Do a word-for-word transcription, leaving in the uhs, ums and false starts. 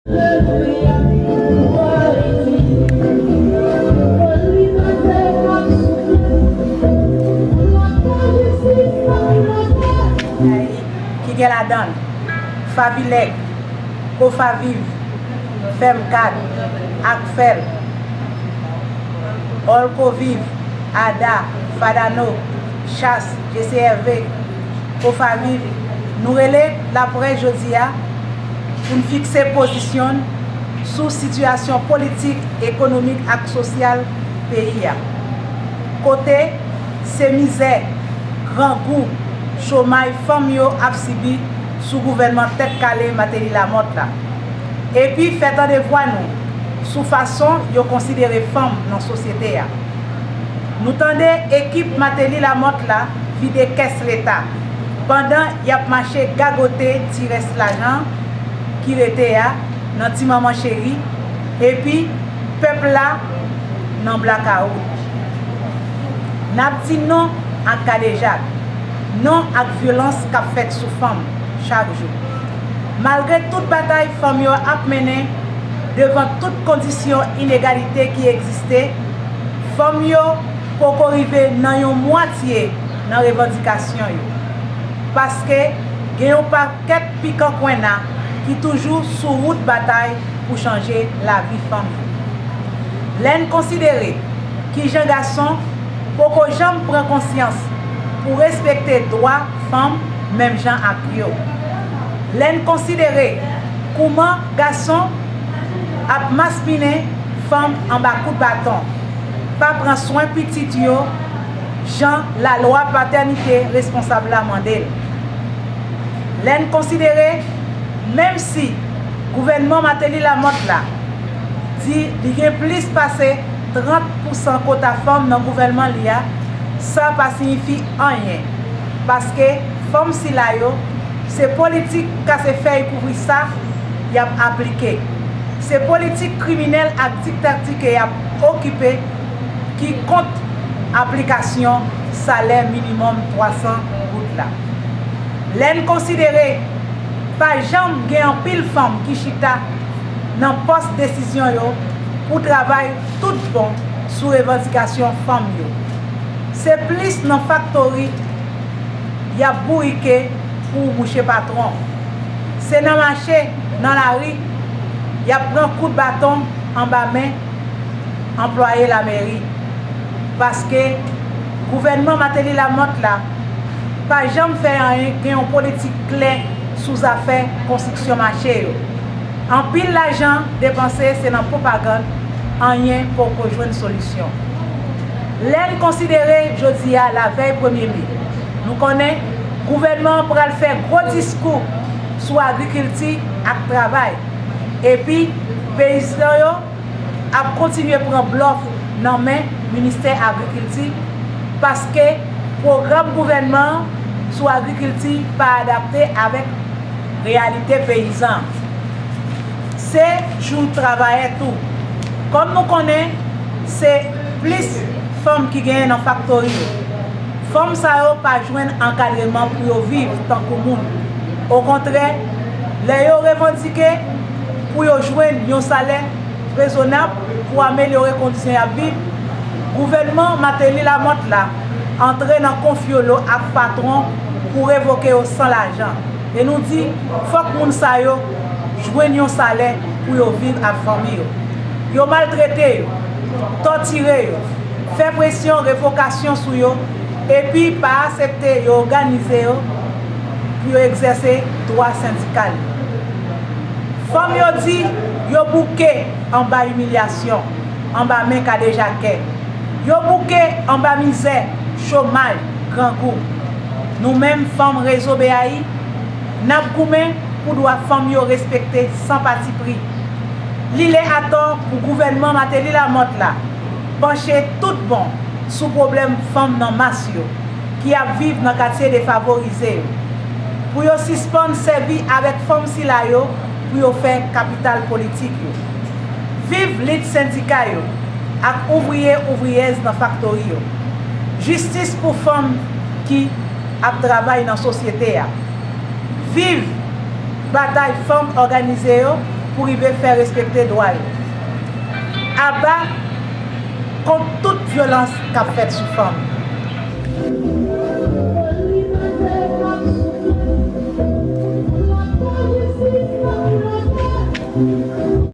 Ki gen ladan l Favilèg, Kofaviv, Femkad, Akfèl, Olkoviv, Ada, Fadano, Chas, G C R V, Kofaviv, nou rele laprès jodi a pou n fikse pozisyon n sou sitiyasyon politik, ekonomik ak sosyal peyi a. Kote se mizè, grangou, chomay fanm yo ap sibi sou gouvènman tèt kale Martelly Lamothe la. Epi fè tande vwa nou sou fason yo konsidere fanm nan sosyete a. Nou tande ekip Martelly Lamothe la vide kès leta pandan y ap mache gagote ti rès lajan ki rete a nan ti manman cheri, epi pèp la nan blakawout. N ap di non ak kadejak, non ak vyolans k ap fèt sou fanm chak jou. Malgre tout batay fanm yo ap mennen devan tout kondisyon inegalite ki egziste, fanm yo poko rive nan yon mwatye nan revandikasyon yo. Paske gen yon pakèt pikan kwenna ki toujou sou wout batay pou chanje lavi fanm yo. Lè n konsidere kijan gason poko janm pran konsyans pou respekte dwa fanm menm jan ak yo. Lè n konsidere kouman gason ap maspinen fanm anba kout baton, pa pran swen pitit yo jan lalwa patènite responsab la mande l. Lè n konsidere, menm si gouvènman Martelly Lamothe la di li gen plis pase trant pousan kota fanm nan gouvènman li a, sa pa siyifi anyen, paske fanm sila yo, se politik kase fèy kouvri sa y ap aplike. Se politik kriminèl ak diktatike y ap okipe ki kont aplikasyon salè minimòm twa san goud la. Lè n konsidere pa janm gen anpil fanm ki chita nan pòs desizyon yo pou travay tout bon sou revandikasyon fanm yo. Se plis nan faktori y ap bourike pou mouche patwon. Se nan mache, nan lari, y ap pran kout baton anba men anplwaye lameri. Paske gouvènman Martelly Lamothe la pa janm fè anyen gen yon politik klè sou zafè konstriksyon mache yo. Anpil lajan depanse se nan pwopagann, anyen poko jwenn solisyon. Lè n konsidere jodi a lavèy premye me, nou konnen gouvènman an pral fè gwo diskou sou agrikilti ak travay. Epi peyizan yo ap kontinye pran blòf nan men ministè agrikilti, paske pwogram gouvènman an sou agrikilti pa adapte avèk reyalite peyizan. Se jou travayè tou. Kòm nou konnen, se plis fanm ki genyen nan faktori yo. Fanm sa yo pa jwenn ankadreman pou yo viv tankou moun. Okontrè, lè yo revandike pou yo jwenn yon salè rezonab pou amelyore kondisyon y ap viv, gouvènman Martelly Lamothe la antre nan konfyolo ak patwon pou revoke yo san lajan. E nou di, fòk moun sa yo jwenn yon salè pou yo viv ak fanmi yo. Yo maltrete yo, tòtire yo, fè presyon revokasyon sou yo, epi pa aksepte yo òganize yo pou yo egzèse dwa sendikal yo. Fanm yo di yo bouke anba imilyasyon, anba men kadejakè. Yo bouke anba mizè, chomaj, grangou. Nou menm fanm Rezo B A I, n ap goumen pou dwa fanm yo respekte san patipri. Li lè atò pou gouvènman Martelly Lamothe la panche tout bon sou pwoblèm fanm nan mas yo ki ap viv nan katye defavorize yo, pou yo sispann sèvi avèk fanm sila yo pou yo fè kapital politik yo. Viv lit sendika yo ak ouvriye ouvriyèz nan faktori yo. Jistis pou fanm ki ap travay nan sosyete a. Viv batay fanm òganize yo pou rive fè respekte dwa yo. Aba kont tout vyolans k ap fèt sou fanm.